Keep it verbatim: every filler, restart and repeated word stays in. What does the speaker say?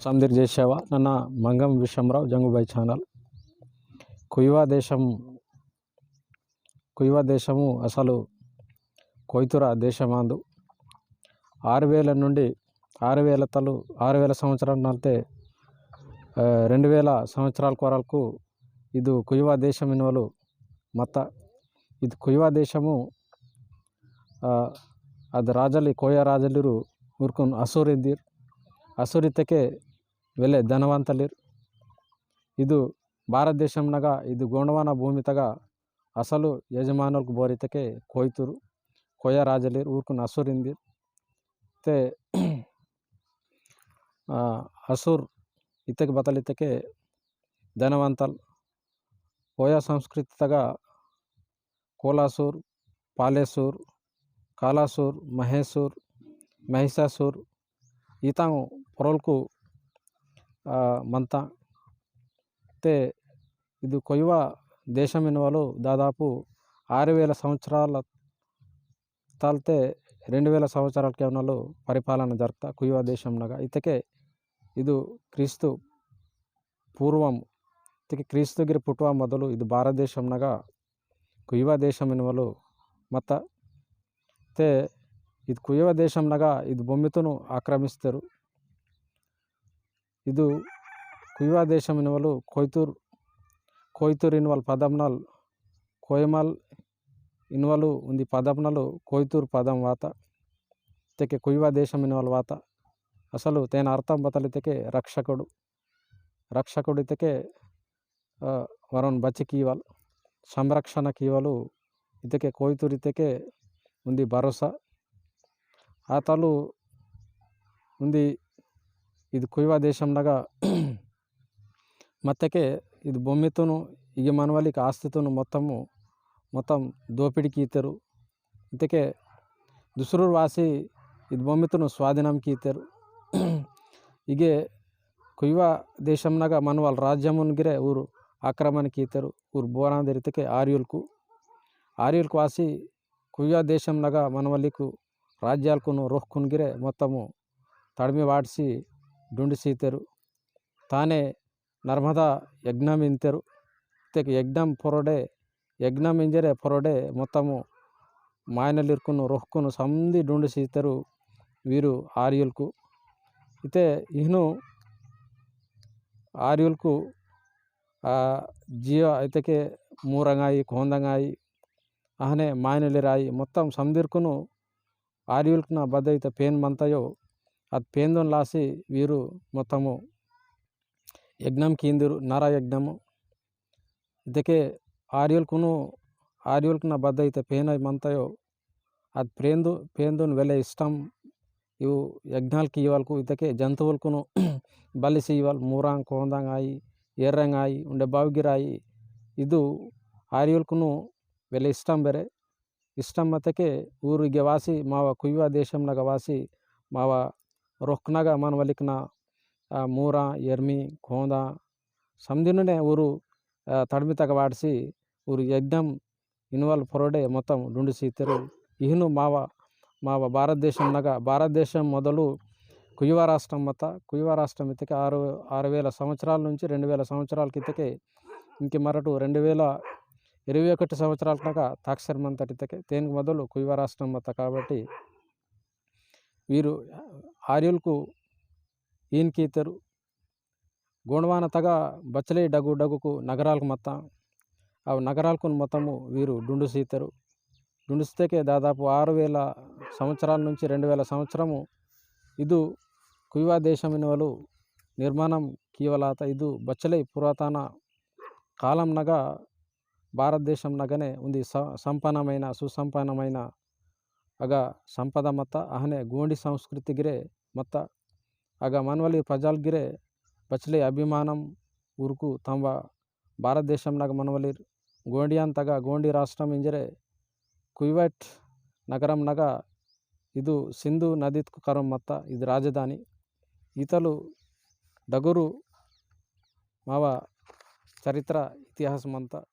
సందిర్ జేసేవా నన్న మంగం విషంరావు జంగుబై ఛానల్. కుయివా దేశం, కుయివా దేశము అసలు కోయితురా దేశమాందు. ఆరు వేల నుండి ఆరు వేల తలు ఆరు వేల సంవత్సరాల నాల్తే, ఆ, రెండు వేల సంవత్సరాల కొరలకు ఇది కుయివా దేశం ఇనువలు మత్త. ఇది కుయివా దేశము, ఆ, అది రాజలి, కోయ రాజలిరు ఊరుకుని అసూర్ ఇందిర్. అసూర్ ఇతకే వెలె ధనవంతలిర్. ఇది భారతదేశం నగా ఇది గోండవాన భూమి తగా అసలు యజమానులకు బోరితకే కోయితురు, కోయ రాజలిర్ ఊరుకుని అసూర్ ఇందిర్. తే, ఆ, అసూర్ ఇతకి బతలితకే ధనవంతల్. కోయ సంస్కృతి తగా కోలాసూర్, పాలేసూర్, కాలాసూర్, మహేసూర్, మహిషాసూర్, ఈతాం పొరలకు, ఆ, మంత. తే ఇది కుయివా దేశం ఇనువలు దాదాపు ఆరు వేల సంవత్సరాల తాల్తే రెండు వేల సంవత్సరాల కేవనాలు పరిపాలన జరుపుతా కుయివా దేశం నగా. ఇతకే ఇది క్రీస్తు పూర్వం, ఇతకే క్రీస్తు గిరి పుట్టువ మొదలు ఇది భారతదేశం నగా కుయివా దేశం ఇనువలు మత్త. తే ఇది కుయివా దేశం నగా ఇది బొమ్మితును ఆక్రమిస్తారు. ఇది కుయివా దేశం ఇనువలు కోయితూర్, కోయితూర్ ఇనువల్ పదంనల్, కోయమల్ ఇనువలు ఉంది పదంనలు కోయితూర్ పదం వాత. ఇతకే కుయివా దేశం ఇనువల్ వాత. అసలు తేన అర్థం బతలితకే రక్షకుడు. రక్షకుడు ఇతకే, ఆ, వరన్ బచ్చి కీవల్, సంరక్షణ కీవలు ఇతకే కోయితూర్ ఇతకే ఉంది భరోసా. ఆ తలు ఉంది ఇది కుయివా దేశం నగా మత్తకే ఇది బొమ్మితును ఇగ మనవలికి ఆస్తితును మొత్తము మొత్తం దోపిడి కీతరు. ఇతకే దుసురు వాసి ఇది బొమ్మితును స్వాధీనం కీతరు. ఇగే కుయివా దేశం నగా మనవల్ రాజ్యమున్ గిరే ఊరు ఆక్రమణ కీతరు. ఊరు బోరాందరితకే ఆర్యులకు, ఆర్యులకు వాసి కుయివా దేశం నగా మనవలికు రాజ్యాలకును రోహ్కున్ గిరే మొత్తము తడిమి వాడ్సి డుండిసీతరు. తానే నర్మదా యజ్ఞం ఇంతరు. ఇతకే యజ్ఞం పొరడే, యజ్ఞం ఇంజరే పొరడే మొత్తము మాయనలిర్కును రోహ్కును సంధి డుండిసీతరు వీరు ఆర్యులకు. ఇతే ఇహ్ను ఆర్యులకు, ఆ, జీవ ఇతకే మూరంగాయి, కోందంగాయి, అహనే మాయనలిరాయి మొత్తం సంధిర్కును ఆర్యులకున బద్దయిత పేన్ మంతయో, అద్ పేందోన్ లాసి వీరు మొత్తము యజ్ఞం కీందిరు, నర యజ్ఞము. ఇతకే ఆర్యులకును, ఆర్యులకున బద్దయిత పేనై మంతయో, అద్ పేందు, పేందోన్ వెలె ఇష్టం. ఇవు యజ్ఞాలు కీయవలకు ఇతకే జంతువులకును బలి సీయవల్, మూరాం, కోందంగాయి, ఎర్రంగాయి, ఉండే బావుగిరాయి. ఇది ఆర్యులకును వెలె ఇష్టం బెరే. ఇష్టం మతకే ఊరు ఇగ వాసి మావ కుయ్యవ దేశం నగ వాసి మావ రొక్నగ మనవలికిన, ఆ, మూర, ఎర్మి, కోంద, సందినునే ఊరు, ఆ, తడిమితగ వాడిసి ఊరు యజ్ఞం ఇనువల్ పొరడే మొత్తం డుండిసీతెరు. ఇహును మావ, మావ భారతదేశం నగ, భారతదేశం మొదలు కుయ్యవ రాష్ట్రం మత, కుయ్యవ రాష్ట్రం ఇతకే ఆరు, ఆరు వేల సంవత్సరాల నుంచి రెండు వేల సంవత్సరాలకి ఇతకే ఇంక మరటు రెండు వేల ఇరవై ఒకటి సంవత్సరాల కనుక తాక్షరమంతటి ఇతకే తేనికి మొదలు కుయ్యవ రాష్ట్రం మత కాబట్టి వీరు ఆర్యులకు ఈయనకి ఇతరు గోండవాన తగ బచ్చలే డగు డగుకు నగరాలకు మత్త ఆ నగరాలకు మొత్తము వీరు డుండుసీతరు. డుండుస్తేకే దాదాపు ఆరు వేల సంవత్సరాల నుంచి రెండు వేల సంవత్సరము ఇదు కుయ్యవ దేశం ఇనువలు నిర్మాణం కీవలాత ఇదు బచ్చలే పురాతన కాలం నగ భారతదేశం నగనే ఉంది స-, సంపన్నమైన, సుసంపన్నమైన అగ సంపద మత్త, అహనే గోండి సంస్కృతి గిరే మత్త, అగ మనవలి ప్రజలు గిరే బచ్చలే అభిమానం ఊరుకు తంబ భారతదేశం నగ మనవలి గోండియాన్ తగ గోండి రాష్ట్రం ఇంజరే కువైట్ నగరం నగ ఇదు సింధు నదిత్కు కరం మత్త, ఇది రాజధాని. ఈతలు డగురు మావ చరిత్ర ఇతిహాసం అంతా